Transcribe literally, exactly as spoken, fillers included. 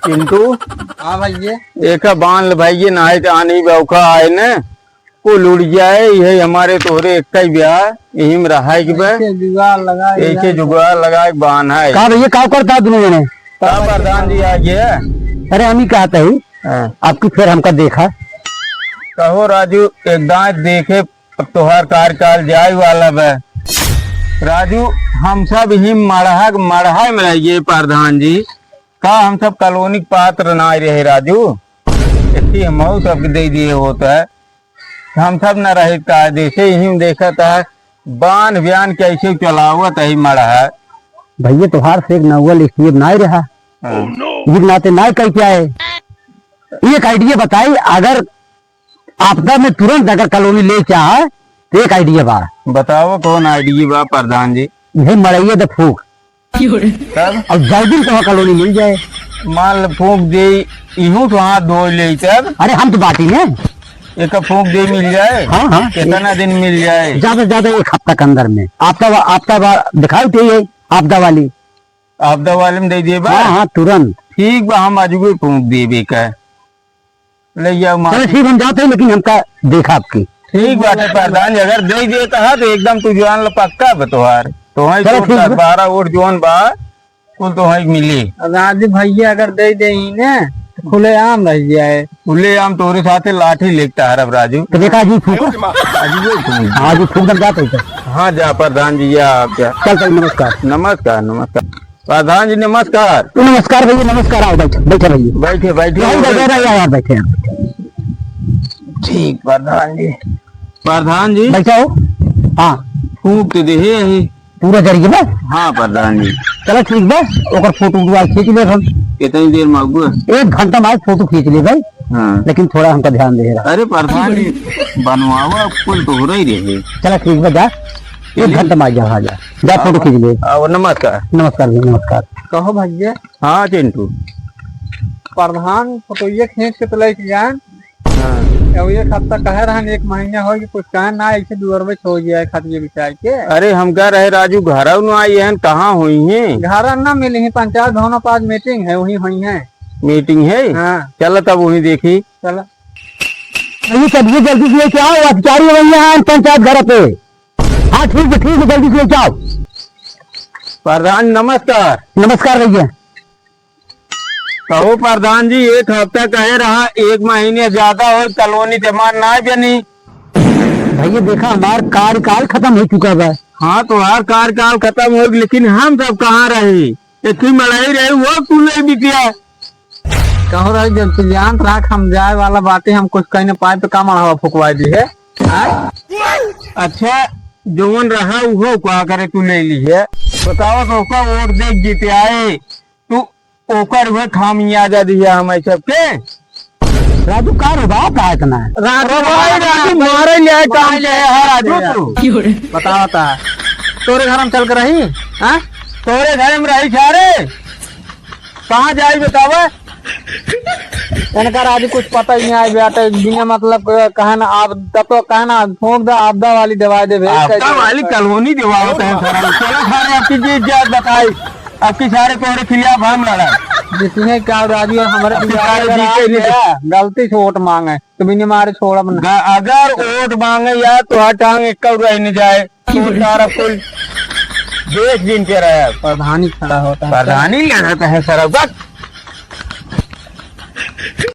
चिंटू। हाँ भैया। एका बांध ले भैया, नाहीं तो आनी बौखा आए न, कुल उड़ जाए। यही हमारे तोहरे एक ही ब्याह, यही में रहा एक बे। ऐसे जुगाड़ लगा, ऐसे जुगाड़ लगा के बांध है। का भैया, का करता दुनो जने? का प्रधान जी आ गए? अरे हम ही कहते ही, हाँ। आपकी फिर हमका देखा। कहो राजू, एक दांत देखे, अब तोहार कार्यकाल जाए वाला बा। राजू, हम सब ही मड़हा, मड़हा में रहिए प्रधान जी। का हम सब कॉलोनी के पात्र ना रहे राजू? इतनी हमहू सबके दे दिए होत है। हम सब न रहे कायदे से, यही देखत है बांध ब्यान कैसे चलावत है मड़हा। भैया तोहार से एक नौवा लिखिए ना रहा। हाँ। ये नाते ना कह के आए। एक आइडिया बताई, अगर आपदा में तुरंत अगर कॉलोनी ले चाहे तो एक आइडिया बा। बताओ कौन आइडिया बा प्रधान जी? यही मड़ैया दे फूक। तब? अब जल्दी तो कॉलोनी मिल जाए। मान ले फूंक दे, इहूं तो हाथ धो ले तब। अरे हम तो बाटी ने। एक फूंक दे मिल जाए। हाँ, हाँ। कितना दिन मिल जाए? ज्यादा से ज्यादा एक हफ्ता के अंदर में। आपदा बा, आपदा बा, दिखाई दे ये आपदा वाली। आपदा वाले में दे देबा? हाँ, हाँ, तुरंत। ठीक बा, हम आजुए फूंक देबे का। ले जाओ माटी। चलो ठीक, हम जाते हैं, लेकिन हमका देखा आपकी। ठीक बाटे प्रधान जी, अगर दे दे कहा तो एकदम तू जान लो पक्का बा तोहार। तो वहीं चलो छोड़ ठीक बा। बारह वोट जोन बा, कुल तो वहीं मिली। राजू भैया अगर दे दे ही ने, तो खुलेआम रह जाए। खुलेआम तोरे साथे लाठी लेके टहरब राजू। तो देखा जी फूको। आज ये फूक। हाँ जी फूक दम जाते हैं। हाँ जा प्रधान जी, जा आप जा। चल चल, नमस्कार। नमस्कार, नमस्कार। प्रधान जी नमस्कार। नमस्कार भैया, नमस्कार। आओ बैठो, बैठो भैया। बैठे, बैठे। आओ, बैठो, बैठो, आओ, बैठे, आओ। ठीक प्रधान जी। प्रधान जी। बैठो। हाँ। फूंक तो देहे यही। पूरा जरिए बा? हाँ प्रधान जी। चलो ठीक बा, ओकर फोटो उठवा खींच लेब हम। कितनी देर में आऊँ? एक घंटा में आज फोटो खींच ले भाई। हाँ। लेकिन थोड़ा हमका ध्यान दे रहा। अरे प्रधान जी, बनवावा कुल तो हो रही रहे। चलो ठीक बा, जा। एक चलिए। घंटा में आ जा, आ जा। जा, फोटो खींच ले। आओ, नमस्कार। नमस्कार भैया, नमस्कार। कहो भैया। हाँ चिंटू। प्रधान फोटो ये खींच के तो लेके जाए। हाँ। अब एक हफ्ता कहे रहन, एक महीना हो कि कुछ कहे ना, ऐसे दुअर में छोड़ दिया है खटिए बिछा के। अरे हम कह रहे राजू घर न आई हैं, कहाँ हुई हैं? घर न मिली हैं, पंचायत भवन पर आज मीटिंग है, वहीं हुई हैं। मीटिंग है? हाँ। चलो तब वहीं देखी। चलो। अरे तब ये जल्दी से लेके आओ, अधिकारी वहीं हैं पंचायत घर पे। हाँ ठीक है, ठीक है, जल्दी से लेके आओ। प्रधान नमस्कार। नमस्कार भैया। कहो प्रधान जी, एक हफ्ता कहे रहा, एक महीने ज्यादा हो, कॉलोनी जमा ना बनी। भैया देखा, हमार कार्यकाल खत्म हो चुका बा। हाँ, तोहार कार्यकाल खत्म हो, लेकिन हम सब कहाँ रही? एक ही मड़ाई रहे, वो तू नहीं बिटिया। कहो रहे, जब तू जानत रहा कि हम जाए वाला बाटे, हम कुछ कहने पाए तो का मड़ावा फुकवा दी है? हाँ? अच्छा, जौन रहा उहो का करे तू ले ली है? बताओ तो ओका वोट दे जीते आए, तू ओकर हुए खामियाजा दिया हम सबके। राजू का रे बात है इतना? राजू अरे भाई, राजू मारे ले आए काम मारे ले आए, हाँ, राजू तू। बताओ ता। तोरे घर में चल के रही? हाँ? तोरे घर में रही सारे? कहाँ जाई बतावा? इनका राजू कुछ पता ही नहीं आए बेटा, बिना मतलब के कहे ना आप, तब तो कहे ना, फूंक दे, आपदा वाली दवाई देवे। आपदा वाली कॉलोनी देवावत है सारा। चलो सारे आपकी जी इज्जत बताई। अब की सारे तोहरे खिलाफ हम लड़ा। जितने का राजू और हमारे अब की खिलाफ सारे अगर जीते आ नहीं। गया, गलती से वोट मांगे, तो बिना मारे छोड़ब ना। ग-, अगर वोट मांगे या तो हर टांग एक कौर रह नहीं जाए, तो सारा कुल देश दिन के रहे। प्रधानी खड़ा होता है। प्रधानी लड़ता है सारा, बस।